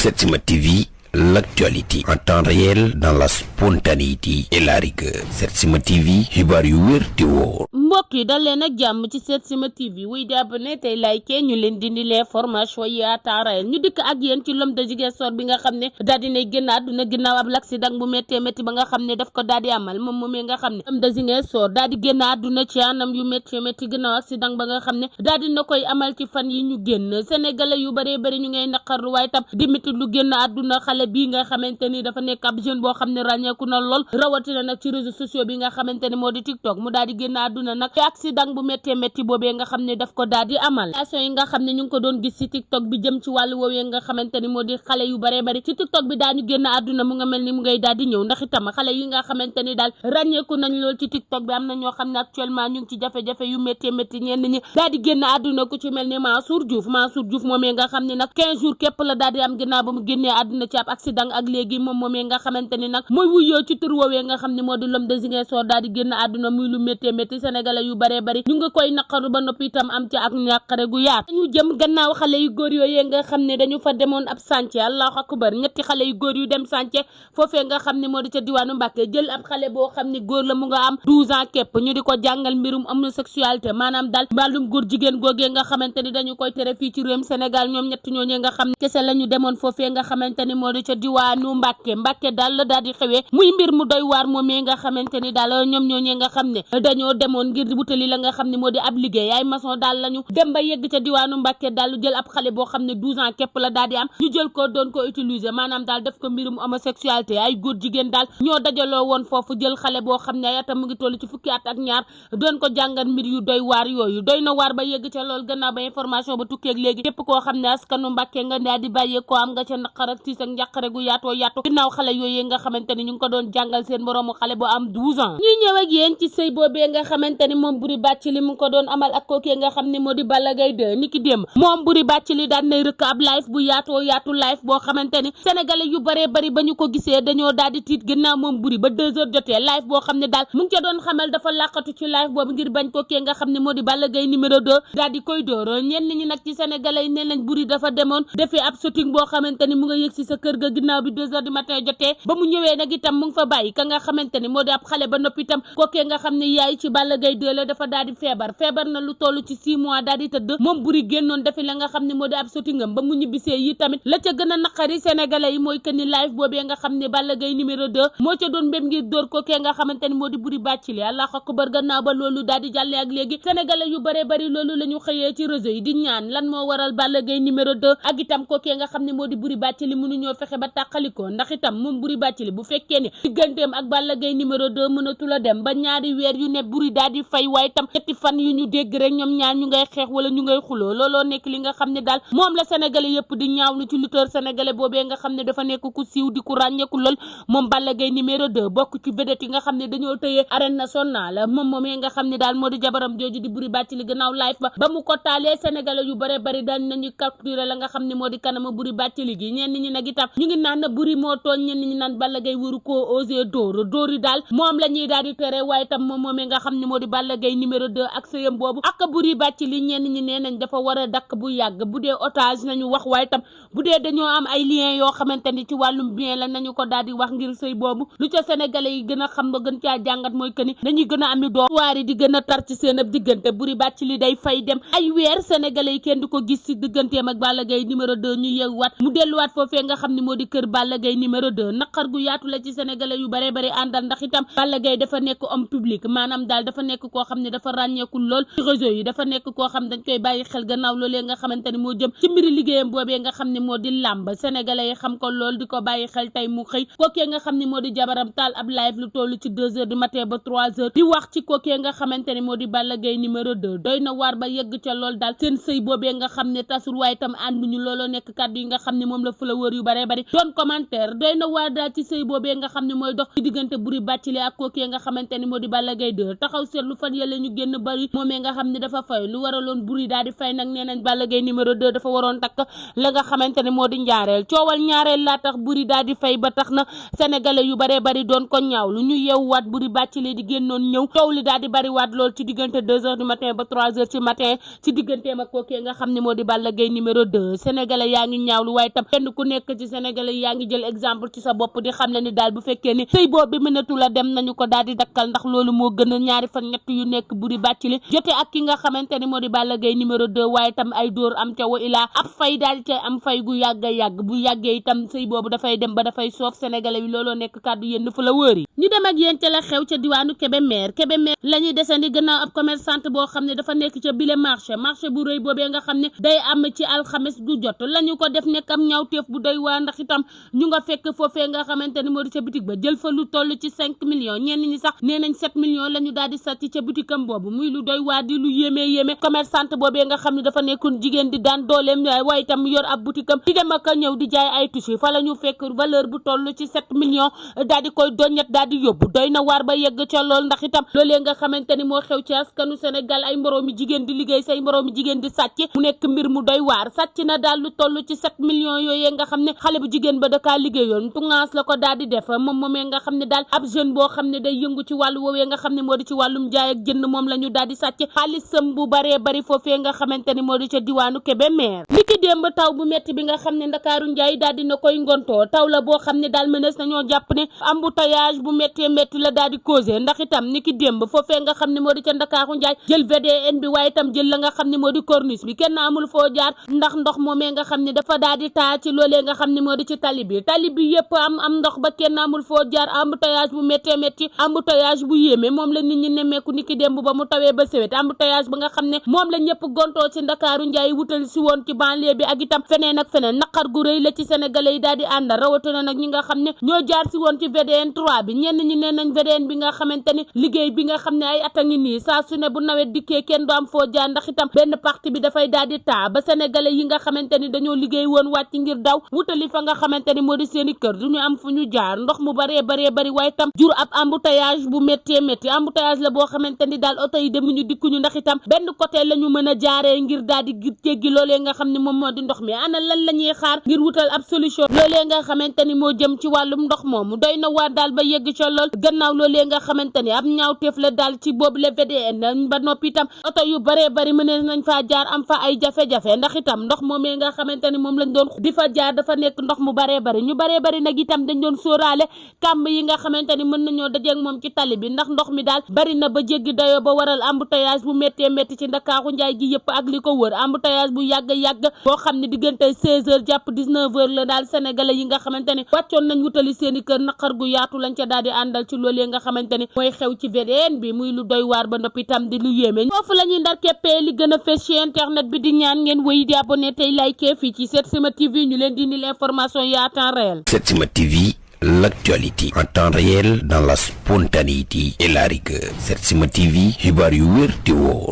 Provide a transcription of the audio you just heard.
Setsima TV, l'actualité en temps réel dans la spontanéité et la rigueur. Setsima TV, xibaar yu wér te wóor. mbokk yi dal leen ak jàmm ci Setsima TV wuy di abonné tey like ñu leen dindi les formations yi à temps réel ñu dikk ak yéen ci l'homme de Ziguinchor bi nga xam ne daal di ne génn àdduna ginnaaw ab l'accident bu méttee métti ba nga xam ne daf ko daal di amal moom moomee nga xam ne l'homme de Ziguinchor daal di génn àdduna ci anam yu méttee métti ginnaaw accident ba nga xam ne daal di na koy amal ci fan yi ñu génn sénégalais yu bëree bëri ñu ngay naqarlu waaye tam di métti lu génn àdduna xale bii nga xamante ni dafa nekk ab jeune boo xam ne ràññeeku na lool rawatina nag ci réseaux sociaux bi nga xamante ni moo di TikTok mu daal di génn àdduna nag ci accident bu méttee métti boobee nga xam ne daf ko daal di amal relation yi nga xam ne ñu ngi ko doon gis ci TikTok bi jëm ci wàllu woowee nga xamante ni moo di xale yu baree bari ci TikTok bi daañu génn àdduna mu nga mel ni mu ngay daal di ñëw ndax itam xale yi nga xamante ni daal ràññeeku nañ lool ci TikTok bi am na ñoo xam ne actuellement ñu ngi ci jafe-jafe yu méttee métti ñenn ñi daal di génn àdduna ku ci mel ni Mansour Diouf moomee nga xam ne nag 15 jours képp la daal di am ginnaaw ba mu génnee àdduna ci ab accident ak léegi moom moomee nga xamante ni nag mooy wuyoo ci tur woowee nga xam ne moo di l'homme de Ziguinchor daal di génn àdduna muy lu méttee métti sénégalais yu baree bari ñu ngi koy naqaru ba noppi itam am ci ak ñàqare gu yaat ñu jëm gannaaw xale yu góor yooyee nga xam ne dañu fa demoon ab chantier allahu akbar ñetti xale yu góor yu dem chantier foofee nga xam ne moo di ca diwaanu Mbàkke jël ab xale boo xam ne góor la mu nga am 12 ans képp ñu di ko jàngal mbirum homosexualité maanaam daal mbaalum góor jigéen googee nga xamante ni dañu koy tere fii ci réewum Sénégal ñoom ñett ñooñee nga xam ne kese la ñu demoon foofee nga xamante ni moo di ca diwaanu Mbàkke daal la daal di xewee muy mbir mu doy waar moomee nga xamante ni daal ñoom ñooñee nga xam ne dañoo demoon ngir wutali la nga xam ne moo di ab liggéey ay maçon daal lañu dem ba yegg ca diwaanu Mbàkke daal jël ab xale boo xam ne 12 ans képp la daal di am ñu jël ko doon ko utiliser maanaam daal def ko mbirum homosexualité ay góor jigéen daal ñoo dajaloo woon foofu jël xale boo xam ne ay atam mu ngi toll ci fukki at ak ñaar doon ko jàngal mbir yu doy waar yooyu doy na waar ba yegg ca lool gannaaw ba information ba tukkeeg léegi képp koo xam ne askanu Mbàkke nga daal di bàyyee ko am nga ca naqar ak tiis ak njàqare gu yaatoo yaatu ginnaaw xale yooyu nga xamante ni ñu ngi ko doon jàngal seen moroomu xale bu am 12 ans ñuy ñëw ak yéen ci sëy boobee nga xamante ni moom Boury Bathily mu ngi ko doon amal ak kookee nga xam ne moo di Balla Gaye 2 niki démb moom Boury Bathily daan nay rëkk ab live bu yaatoo yaatu live boo xamante ni sénégalais yu baree bari ba ñu ko gisee dañoo daal di tiit ginnaaw moom Boury ba 2 heures jotee live boo xam ne daal mu ngi ca doon xamal dafa làqatu ci live boobu ngir bañ kookee nga xam ne moo di Balla Gaye numéro 2 daal di koy dóor ñenn ñi nag ci sénégalais yi nee nañ Boury dafa demoon defee ab shooting boo xamante ni mu nga yëg si sa kër ga ginnaaw bi 2 heures du matin jotee ba mu ñëwee nag itam mu ngi fa bàyyi ka nga xamante ni moo di ab xale ba noppi itam kookee nga xam ne yaay ci Balla Gaye 2 la dafa daal di feebar na lu toll ci 6 mois daal di tëdd moom Boury génnoon defi la nga xam ne moo di ab shootingam ba mu ñibbisee yi tamit la ca gën a naqari sénégalais yi mooy que ni live boobee nga xam ne Balla Gaye numéro 2 moo ca doon mbém ngir dóor kookee nga xamante ni moo di Boury Bathily Allahu akbar gannaaw ba loolu daal di jàllee ak léegi sénégalais yu bare bari loolu la ñu xëyee ci réseau yi di ñaan lan moo waral Balla Gaye numéro 2 ak itam kookee nga xam ne moo di Boury Bathily mënuñoo fexe ba tàqalikoo ndax itam moom Boury Bathily bu fekkee ne digganteem ak Balla Gaye numéro 2 mënatu la dem ba ñaari weer yu ne Boury daal di fay waaye tam ñetti fan yu ñu dégg rek ñoom ñaar ñu ngay xeex wala ñu ngay xuloo looloo nekk li nga xam ne daal moom la sénégalais yëpp di ñaawlu ci lutteur sénégalais boobee nga xam ne dafa nekk ku siiw di ku ràññeeku lool moom Balla Gaye numéro 2 bokk ci vedette yi nga xam ne dañoo tëye arène nationale moom moomee nga xam ne daal moo di jabaram jooju di Boury Bathily gannaaw live ba mu ko taalee sénégalais yu bare bari daan nañu capturer la nga xam ne moo di kanama Boury Bathily gi ñenn ñi nag itam ñu ngi naan na Boury moo tooñ ñenn ñi naan Balla Gaye waru koo osé dóor yi daal moom la ñuy daal di tere waaye tam moom moomee nga xam ne moo di Balla Gaye numéro 2 ak sëyam boobu ak Boury Bathily ñenn ñi nee nañ dafa war a dakk bu yàgg bu dee otage nañu wax waaye tam bu dee dañoo am ay liens yoo xamante ni ci wàllum bien la nañu ko daal di wax ngir sëy boobu lu ca sénégalais yi gën a xam ba gën caa jàngat mooy que ni dañuy gën a ami doom waari di gën a tar ci seen ab diggante Boury Bathily day fay dem ay weer sénégalais yi kenn du ko gis ci digganteem ak Balla Gaye numéro 2 ñu yeewwaat mu delluwaat foofee nga xam ne moo di kër Balla Gaye numéro 2 naqar gu yaatu la ci sénégalais yu bare bare àndal ndax itam Balla Gaye dafa nekk homme public maanaam daal dafa nekk koo xam ne dafa ràññeekul lool ci réseau yi dafa nekk koo xam dañ koy bàyyi xel gannaaw loolee nga xamante ni moo jëm ci mbiri liggéeyam boobee nga xam ne moo di làmb sénégalais yi xam ko lool di ko bàyyi xel tey mu xëy kookee nga xam ne moo di jabaram taal ab live lu toll ci 2 heures du matin ba 3 heures di wax ci kookee nga xamante ni moo di Balla Gaye numéro 2 doy na waar ba yegg ca lool daal seen sëy boobee nga xam ne tasul waaye tam ànduñu looloo nekk kàddu yi nga xam ne moom la fleur yu bare bari doon commentaire doy na waa daal ci sëy boobee nga xam ne mooy dox ci diggante Boury Bathily ak kookee nga xamante ni moo di Balla Gaye 2 taxaw seetlu fan yële ñu génn bari moomee nga xam ne dafa fay lu waraloon Boury daal di fay nag nee nañ Balla Gaye numéro 2 dafa waroon takk la nga xamante ne moo di ñaareel coowal ñaareel laa tax Boury daal di fay ba tax na sénégalais yu baree bari doon ko ñaaw lu ñu yeewwaat Boury Bathily di génnoon ñëw coow li daal di bari waat lool ci diggante 2h du matin ba 3h ci matin ci digganteem ak kookee nga xam ne moo di Balla Gaye numéro 2 sénégalais yaa ngi ñaawlu waaye tam kenn ku nekk ci sénégalais yaa ngi jël exemple ci sa bopp di xam ne ni daal bu fekkee ni sëy boobu mënatu la dem nañu ko daal di dakkal ndax loolu moo gën a ñaari fan ñett yu nekk Boury Bathily jote ak ki nga xamante ni moo di Balla Gaye numéro 2 waaye tam ay dóor am ca wa ilaa ab fay daal di cay am fay gu yàgg a yàgg bu yàggee itam sëy boobu dafay dem ba dafay soof sénégalais yi looloo nekk kàddu yéen fa la wër yi ñu dem ak yéen ca la xew ca diwaanu Kébémer la ñuy desandi gannaaw ab commerçante boo xam ne dafa nekk ca bile marché bu rëy boobee nga xam ne day am ci alxames du jot lañu ko def nekk am ñaawteef bu doy waa ndax itam ñu nga fekk foofee nga xamante ni moo di ca bitig ba jël fa lu toll ci 5 millions ñenn ñi sax nee nañ 7 millions la ñu daal di sàcc ca bitikam boobu muy lu doy waa di lu yéeme commerçante boobee nga xam ne dafa nekkoon jigéen di daan dooleem waaye itam yor ab butikam di dem ak ñëw di jaay ay tissus fa la ñu fekk valeur bu toll ci 7 millions daal di koy doñet daal di yóbbu doy na waar ba yegg ca lool ndax itam loolee nga xamante ni moo xew ci askanu Sénégal ay moroomi jigéen di liggéey say moroomi jigéen di sàcc mu nekk mbir mu doy waar sàcc na daal lu toll ci 7 millions yooyee nga xam ne xale bu jigéen ba dakaa liggéeyoon tungaas la ko daal di def moom moomee nga xam ne daal ab jeune boo xam ne day yëngu ci wàllu woowee nga xam ne moo di ci wàllum jaay ak jënd moom la ñu daal di sàcc xaalisam bu baree bari foofee nga xamante ni moo di ca diwaanu Kébémer niki démb taw bu metti bi nga xam ne Ndakaaru njaay daal dina koy ngontoo taw la boo xam ne daal mënees nañoo jàpp ne embouteillage bu méttee métti la daal di causé ndax itam niki démb foofee nga xam ne moo di ca Ndakaaru njaay jël VDN bi waaye itam jël la nga xam ne moo di corniche bi kenn amul foo jaar ndax ndox moomee nga xam ne dafa daal di taa ci loolee nga xam ne moo di ci tali bi yépp am ndox ba kenn amul foo jaar embouteillage bu méttee métti embouteillage bu yéeme moom la nit ñi nemmeeku niki démb ba mu tawee ba sewet embouteillage ba nga xam ne moom la ñëpp gontoo ci Ndakaaru njaay wutal si woon ci banlieue bi ak itam feneen ak feneen naqar gu rëy la ci sénégalais yi daal di àndal rawatina nag ñi nga xam ne ñoo jaar si woon ci VDN 3 bi ñenn ñi nee nañ VDN bi nga xamante ni liggéey bi nga xam ne ay at a ngi nii saa su ne bu nawet dikkee kenn du am foo jaar ndax itam benn partie bi dafay daal di taa ba sénégalais yi nga xamante ni dañoo liggéey woon wàcc ngir daw wutali fa nga xamante ni moo di seeni kër du ñu am fu ñu jaar ndox mu baree bari waaye itam jur ab embouteillage bu méttee métti embouteillage la boo xamante ni daal oto yi demuñu dikkuñu ndax itam benn côté la ñu mën a jaaree ngir daal di teggi loolee nga xam ne moom moo di ndox mi ana lan la ñuy xaar ngir wutal ab solution loolee nga xamante ni moo jëm ci wàllum ndox moomu doy na waa daal ba yegg ca lool gannaaw loolee nga xamante ni ab ñaawteef la daal ci boobu le VDN ba noppi itam oto yu baree bari mënees nañ faa jaar am fa ay jafe-jafe ndax itam ndox moomee nga xamante ni moom lañ doon di fa jaar dafa nekk ndox mu baree bari ñu baree bari nag itam dañ doon sóoraale kàmb yi nga xamante ni mën nañoo dajeeg moom ci tali bi ndax ndox mi daal bari na ba jéggi dayoo ba waral embouteillage bu méttee métti ci Ndakaaru njaay gi yëpp ak li ko wër embouteillage bu yàgg boo xam ne diggante 16h jàpp 19h la daal sénégalais yi nga xamante ni wàccoon nañ wutali seeni kër naqar gu yaatu lañ ca daal di àndal ci loolee nga xamante ni mooy xew ci VDN bi muy lu doy waar ba noppi itam di lu yéeme foofu la ñuy ndar keppee li gën a fës ci internet bi di ñaan ngeen wéy di abonné tey like fii ci Setsima TV ñu leen di indil information yi à temps réel. Setsima TV, l'actualité en temps réel dans la spontanéité et la rigueur. Setsima TV, xibaar yu wér te wóor.